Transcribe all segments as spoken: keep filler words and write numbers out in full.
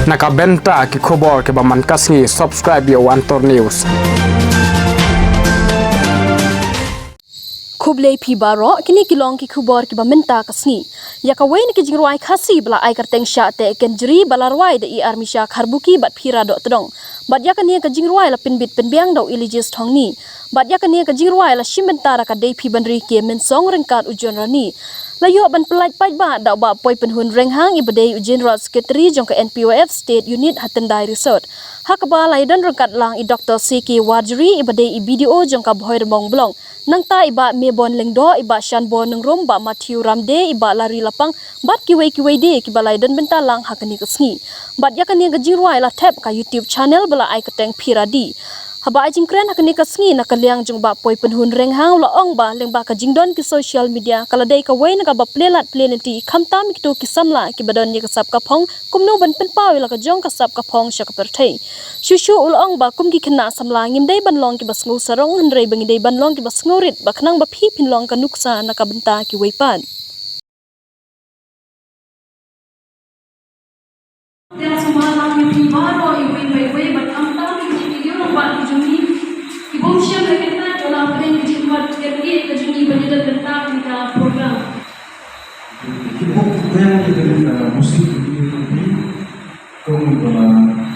Na ka bynta ki khubor kiba man ka sngi, subscribe ïa u Antor News. Khublei phi baroh, kine ki long ki khubor kiba mynta ka sngi. Ïa kawei na ki jingrwai Khasi ba la ai kyrteng Shah Teh Kynjri ba la rwai da i Armisha Kharbuki bad Phira Dohtdong. Bad ïa kane ka jingrwai la pynbit pynbiang da u Eligius Thongni. Bad ïa kane ka jingrwai la shim bynta da ka Deiphi Banri K Mynsong ryngkat u John Rani. La ïoh ban pyllait paidbah da u Bah Poipynhun Rynghang iba dei u General Secretary jong ka N P Y F State Unit ha Tyndai Resort. Ha kaba la ïadon ryngkat lang i Doktor C K Warjri iba dei i B D O jong ka Bhoirymbong Block. Nangta i Bah Mebon Lyngdoh, i Bah Shanbor Nongrum, Bah Matthew Ramde, i Bah Larry Lapang, bad kiwei kiwei de kiba la ïadon bynta lang ha kane ka sngi. Bad ïa kane ka jingrwai la thep ha ka YouTube channel ba la ai kyrteng Phira Di. Haba ai jingkren ha kane ka sngi na ka liang jong u Bah Poipynhun Rynghang u la ong ba lyngba ka jingdon ki social media ka la dei kawei na kaba plie lad plie lynti khamtam ïa kito ki samla kiba don ïa ka sap ka phong kumno ban pynpaw ïa la ka jong ka sap ka phong sha ka pyrthei. Shuh shuh u la ong ba kum ki khynnah samla ngim dei ban long kiba sngew sarong hynrei ba ngi dei ban long kiba sngew rit ba khnang ba phi phin long ka nuksa na ka bynta kiwei pat. Ïa sumar lang ïa phi baroh iwei pa iwei bad khamtam ïa ki ïew rangbah ki jong ngi ki bym shym la kyntait ïa la pdeng ka jingmut ïa ka jong ngi ban ïadon bynta ïa ka program. Ki bok ki briew ïa ka music video jong phi. Kum ba la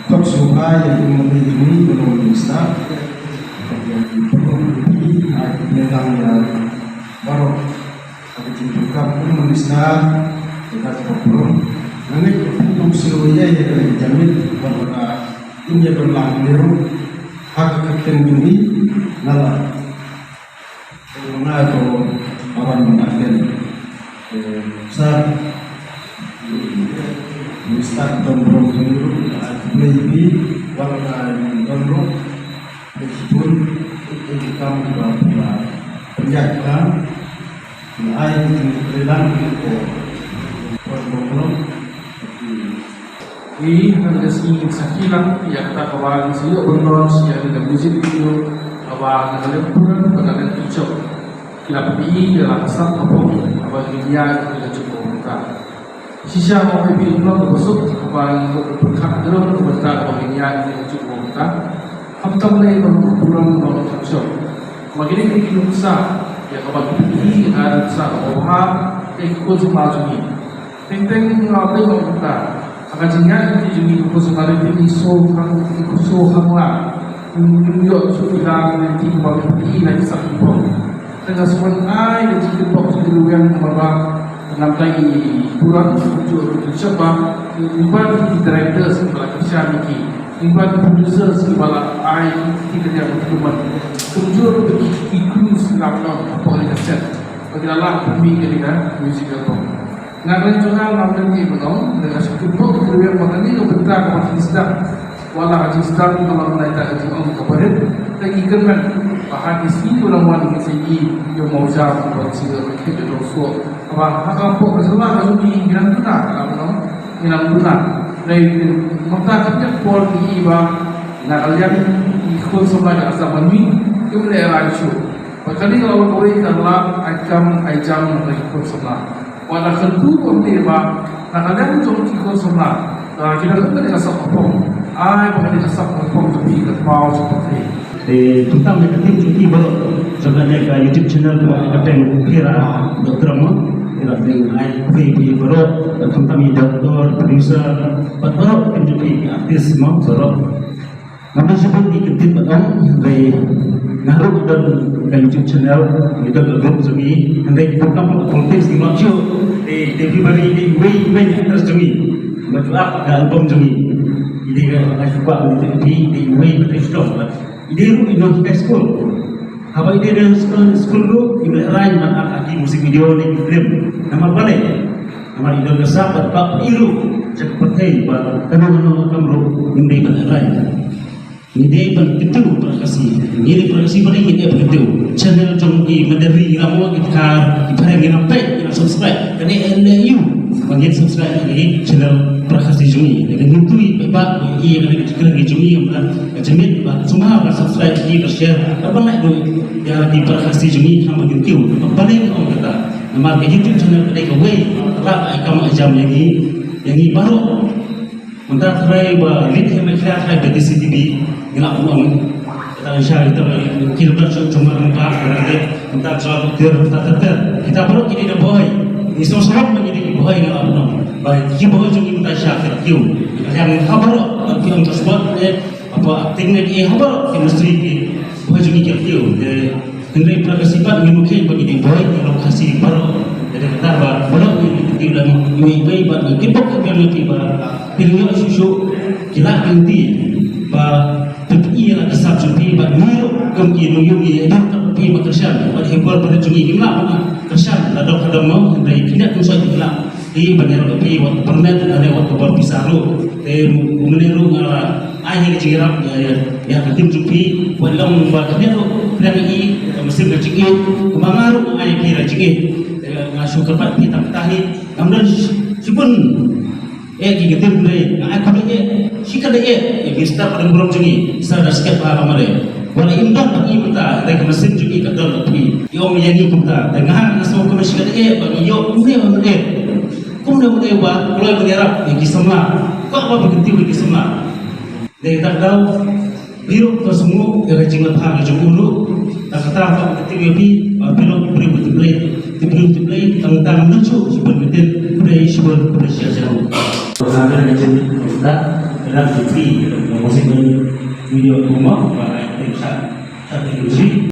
khot sngewbha ïa u Myntri jong ngi ba long u Minister. Ïa ki program jong phi, ai khublei lang ïa baroh. Ka jingpyrkhat kum u Minister, ïa ka jingpyrkhat. Nga ngeit ba phi kum sngewbha ïa ka jingmut, ba la ka im ïa ka lang lero. Ha ka kyrteng jong ngi, nga la Nga to awan mengaken sa Minister Tuan Brom Junior, ai khublei ïa phi, wal ka Tuan Brom, phi pun, phi kam ba phi la pynjah ka, phi ai phi pynrilang phi ko Tuan Brom. Ngi hynda ngi sakhi lang ïa kata kaba ngi sa ïoh ban don ïa kane ka music video kaba na ka liang Puran bad na ka liang Kynshop. Ki la pyni ïa la ka sap ka phong kaba ngi ïa ka jingmut mynta. Shisha ma phi phi long kaba suk kaba ngi ïoh ban pyrkhat ïa la ka bynta kaba ngi ïa ka jingmut mynta. Khamtam lei ba long Puran ba long Kynshop. Ma kine ki nuksa ïa kaba ki pyni ïa ka nuksa kaba bha ïa ki khun samla jong ngi. Teng teng nga pynlong kata. Ha ka jingïaid lynti jong ngi, personality ngi shu khang, ngi shu khang lang. Ngim ïoh shu ïa lynti kaba ngi ïa la ki sak ki pop. Te nga shu ai ka jingkyrpad sha ki rwiang namar ba nangta i Puran shu ju shu ba ngi ban ki directors ba la kyrshan ïa ki. Ngi ban ki producers ba la ai ki ka jingkyrpad. Kumjuh ki crews ki la pynlong hapoh ka set. Ba ki la lah pynmih ïa ka music album. Nga kren jong nga ngam lynti ban ong, nga shu kyntu ïa ka rwiang ba kane ka bynta kaba ki sdang. Wat la ka jingsdang ka long na ka jingong kaba rit. Te ngi kyrmen ba ha ki sngi ba la wan ngi sa ïohi ïa u mawjam ba ngi sa ïohi ba ki dang shuh. Kaba ha ka pok ka jylla ka jong ngi ngi nang duna, ka long ngi nang duna. Dei mynta ka por ngi ïohi ba na ka liang ki khun samla ka sa ban mih kim lehrain shuh. Bad kane ka long kawei ka lad ai kam ai jam na ki khun samla. Wat la kyntu ym dei ba na ka liang jong ki khun samla, ki dang ym dei ka sap ka phong. Ai ba ka dei ka sap ka phong jong ki ka paw jong ka phi. Te khamtam ïa ka team jong ki baroh jong kane ka YouTube channel kaba ai kyrteng Phira Dohtdong. Phira Dohtdong, ai khublei ïa ki baroh, khamtam ïa i director, producer bad baroh team jong ki artist mo baroh. Nga pynshai bun ïa ki kyntien ba dang, hynrei nga ruh don ka YouTube channel, ngi don ka group jong ngi, hynrei ki program politics ngi ym shu, te, te February te iwei iwei na interest jong ngi. Ba ju ap ka album jong ngi. Ïa ka nga shu kwah ban ïathuh ïa phi, te iwei ba te sdom. Ïa ruh i nong high school. Haba i dei i nong school, school ruh, i meh rain ban ap ha ki music video ne ki film. Namar balei? Namar i don ka sap bad bap i ruh, sha ka pyrthei ba kano kano ka kam ruh, ngim dei ban ap rain. Ngi dei ban kyntu para Khasi. Ngi dei para Khasi ba dei ngi dei ban kyntu. Channel jong ki Mandari ngi la mo, ki Dkhar, ki Phareng ngi la peit, ngi la subscribe. Kane N L U ba ngin subscribe ïa ki channel para Khasi jong ngi. Ngi kyntu ïa ki paidbah ba ïa kane ka jingkren ka jong ngi, ka jingmut ba sumar ba subscribe ïa ki, ba share, ba ban like ruh ïa ki para Khasi jong ngi, khnang ba ngin kiew. Ba balei ngi ong kata? Namar ka YouTube channel ka dei kawei ka lad ai kam ai jam ïa ngi, ïa ngi baroh. Mynta trai ba leit hi ma khia trai ba D C T V ngi la pynlong. Kata sha kita ba ki lukar shu cuma nampak kata mynta jawab ter ter ter. Kita baru kini dah boy. Ni so sorok ba kini boy ngi la pynlong. Ba ki boy jong ngi mynta sha ka kiu. Yang ha baru ki ong ka sport ne apa acting ne ki ha baru chemistry ki boy jong ngi ki kiu. Hynrei para ka sipat ngi mungkin bagi di boy ngi long Khasi baroh. Jadi kata ba baroh ngi di dalam ngi bai ba ngi kipok ke ngi ba pil ngi shu shu kila ngi ba pil ngi la kasap shu pi ba ngi kum ki ngi ngi dur ka pi ba Kristan ba di bor ba jong ngi la ba Kristan la dok ka dong mo hynrei kini kum sa kila. Ïa ba ngi ruh ïa wat permit lane wat ka bor pisa ruh. Te u mane ruh nga ai ïa ka jingïarap ïa ïa ïa ka tim jong phi wat long ba ka ngi ruh pynang ïa ka masin ka jingïeit. Kumba nga ruh nga ai phi la jingïeit. Te nga shu kyrpad phi tang kata hi ngam don shibun. Eh ki ka tim dei nga ai khublei eh shi ka dei eh ïa ki staff ka burom jong ngi sa da skep ha ka mare. Wala im don bad ngi mynta dei ka masin jong ngi ka don bad ngi. Ïong ïa ngi kumta dei nga ha nga sngew kumne shi ka dei eh ba ngi ïoh kumne ba mynne. Kumne mynne ba kloi ba ngi rap ïa ki samla. Ka ba ba kynti ïa ki samla. Dei tak dau biru ka sngew ïa ka jingla pha ka jong u ruh. Ta kata ba kynti ïa bi ba biru biru ba tiblei tiblei tiblei tang tang nang chu shi ban kynti kudei shi ban kudei shi jong. Ka ka jong ta ram ti pi ka musik video kuma ba ai teng sa sa ti